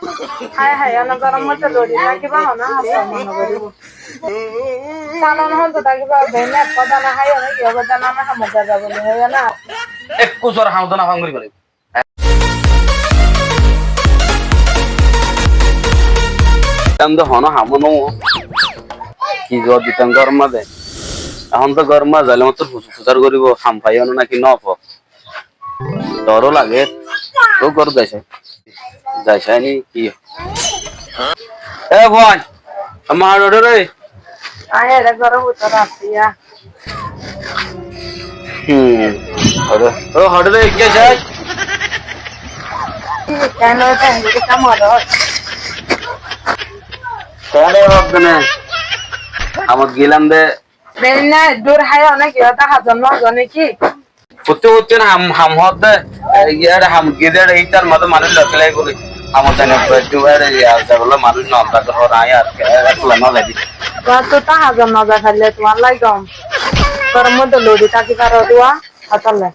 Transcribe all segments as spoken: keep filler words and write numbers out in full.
Hái hái, ene gorom moidde lori tákiba, hono ham mone goríbo. Salon honto tákiba, bene ek hoda no hái, ene ki hoda no, no ham zaiba buli hoiya na. Ekku sor ham zana ham gori félaibo. Tam de hono ham no. Ki zuwab ditam gorom maze? Ehón to gorom maze zaile mattor fusar fusar goribo, ham faibo na ki no faibo. Doro lage. Ó górot zai sai. Zai sai ni ki? E boi, añár order re. Añí ere góror bútore así ya. Hmm. Order. Ó order re, ki sai? Kene, kene, kene, kene, kene, amot gelam de. Benne dur hái, one ki hotá, hazor no zane ki? Futti futti ham, ham hoódde, e, iyar ham gide, itar maze manúic loi félai buli. Ham zane, e, iyar zagala manúic no, tak hoór añí ar, e, ekla no zai di. Tuáñr to hazor no zai faille, tuáñr lai gom. Gorom moidde lori táki faro dua, asole.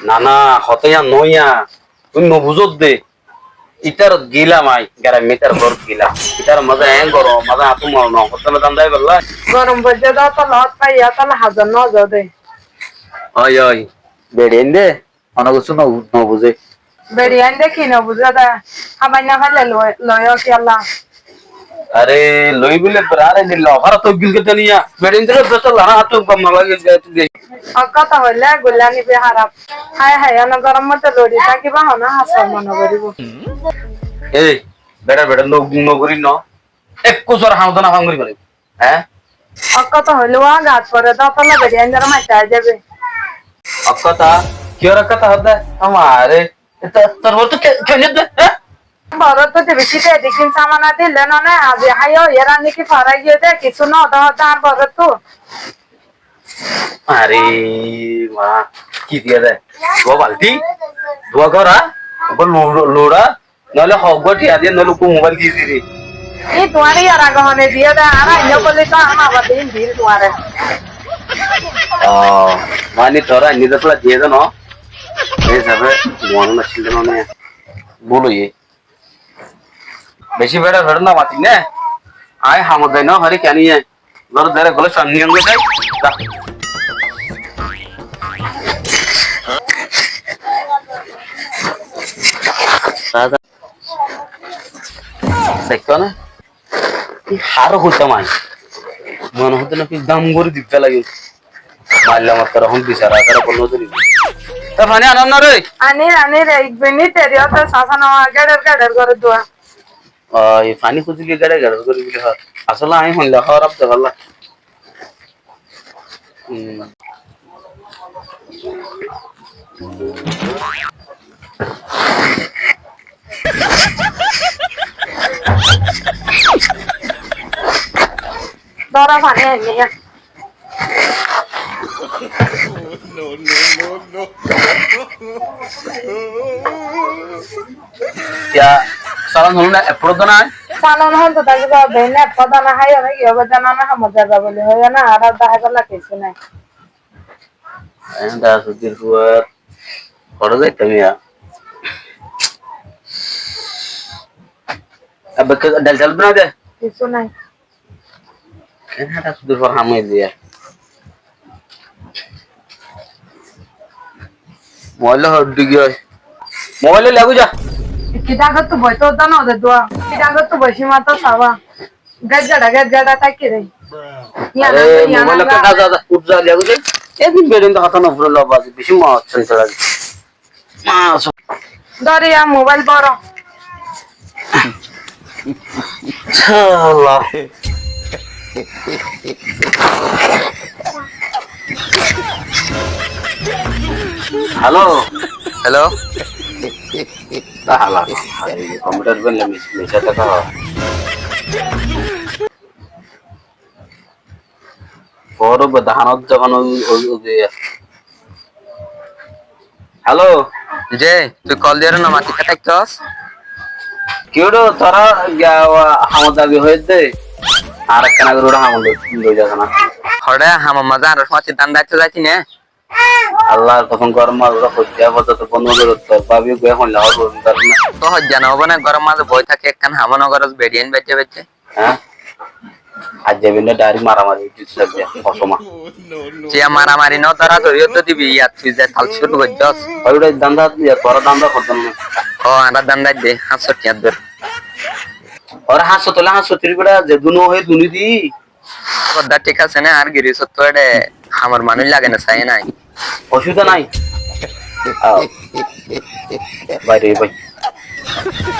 Na, na, hotá iyan no iyan. Tui no buzódde. Itar gilam añí, garamme itar górot gilam. Itar maze en gorom, maze atu mone no, hoto na dan dai bella. Gorom boijje de, otolla ot fai, otolla hazor no zode. Oi, oi, beri ainde, hono kessú no, no buzé. Beri ainde ki no buzé de? Hábai no faile loi, loi o ki Allah. Are, loi bole bera, are, nilla, hara to gil ke daniya. Beri ainde de, to lana, to gam no lage, de, de. Hok hotá hoile gullani be háraf. Hái hái, ene gorom moidde lori tákiba, hono ham mone goríbo. Ei, berar berar no, no gori no. Ekku sor ham zana ham gori félaibo. Hé? Hok hotá hoile ó gat fore de, otolla beri ainde re maite ai zaibe. Hok hotá? Ki or hok hotá hoódde? Amare, e to, tor bor to ke, ke ne de, hé? Borot to de beci de, de kin samana dile no ne, azi hái o, iyar ani ki fara giye de, kessú no de, de ar borot to. Are ma, ki diye de? Dua balti, dua gora, uggwá lu-, lura, noile hoggwá tiya diye, noile uggwá mobile di diye. Ki tuáñre iyar age hone diye de, ar aññí boli to ar ma badi bil tuáñre. O, mani tora aññí de pula diye de no. Ei hisabe mone nacíl de no ne. Bul óiye. Beci berar berar no matis ne. Añí hamot zai no fari kiyá niye. Górot zai gole sam niyan goi zai. Za. Za, za. Dekto na? Ki haro hoitam añí? Mone hoito na ki dam gori dibbe lage. Mailla mattor ehón bisar asar ekko no dori. E fani anon na re? Anir, anir, ek minit deri óte, sasa no, geder geder gore dua. Ó, e fani huzile geder geder gore buli hoó. Asole añí hoile hóraf de balla. Hmm. Dóro fani aini. No, no, no, no. Kiya, salon hon na, epor dana? Salon hon to dagi ba, bene epor dana haiyo na, kiyo ba dana na, hamot zaiba buli hoiyo na, ar dahaibolla kessú nai. Enda sudir fuar, horo zaitam ya. Abbe ke dal dal bana de? Kessú nai. Ken hara sudur for ham ói diye. Mobile hor digi ói. Mobile legu za. Ki dagot tu boi to dano de dua. Ki dagot tu boi sima to saba. Gajjada, gajjada taki re. Are, mobile ka za, za, ut za, legu za. Edin bedin to hata no furo lo bazi. Bisi mo chal chal. Dóriya, mobile boro. Sala. Hello. Hello. Sala. Computer benne mis-, misa taka. Boro beda hanot jogon oi, oi, oi, oi. Hello. Je, tui call diyore no mati, kotá iktos? Ki oro, tora giya, wa, hamot zabi hoyedde. Ar ekkana gori oro hamot loi, loi jana. Hore, hamot maze ar mati dan daitto zaiti ne? Allar kosóm, góror mazé hoijja foddo to bondo gorot, tor bábi goi hoilla hor bóli dor na. Toi hoijja no óibo né, góror mazé boi táki ekkán ham no goros, beçiyain baijje baijje. Há? Aijja binde dairek maramari uiththé de, kosóm. Ciya maramari no, dóra dóri to dibi, iyat tui ze tal cúru goijjós. Ói uçé danda, iyat boro danda goijjós na. Ó, añára danda de, háñt cót tiyar dóri. Óre háñt cót óile háñt cót tiri beça, ze dunu ói dunu di. Bodda thík asé né, añár giristottu eçé hamor manúic lage né, saiyé nái. Osubida nái. Aó. Bái re bái.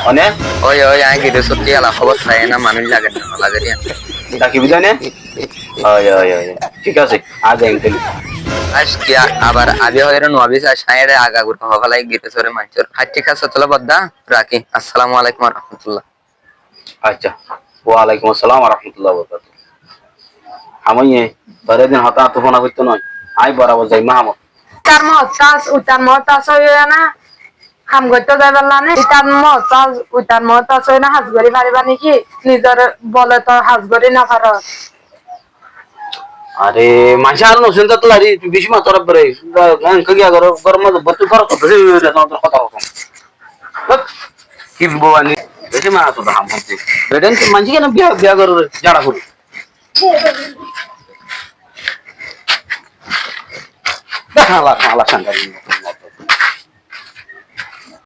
One? Ói, ói, añí giristottu ela hóbor saiyé na, manúic lage né, no lage re. Dakibi de né? Ói, ói, ói, ói. Thík asé, añí zaiyum tóile. Aijja abar abi hoiyóre no abis, añí eçé aga gura hó félai giristoré maincór. Há, thík asé, tóile bodda rakí. Assalamu alaikum wa rahmatullah. Accá. Wa alaikum assalam wa rahmatullahi wa barakatuhu. Hamaiye, tor edin hotá to fúna foitto noó. Añí borabor zaiyum hamot. Itar muhtaj, uitar muhtaj óiyo na. Ham goittó zaibar lane. Itar muhtaj, uitar muhtaj óiyo na, ham gori fariba niki? Nizor bole to ham gori no faro. Are, maincé ar no sinta to lari, tui beci mator bere. Ba, gan ka giya goro, goro ma batu goro to bere, tor hotá rokó. Bak, ki bobani, beci ma to ham honte. Beden ki maincé kene biya, biya goro, jara goro. Hala, hala sangari.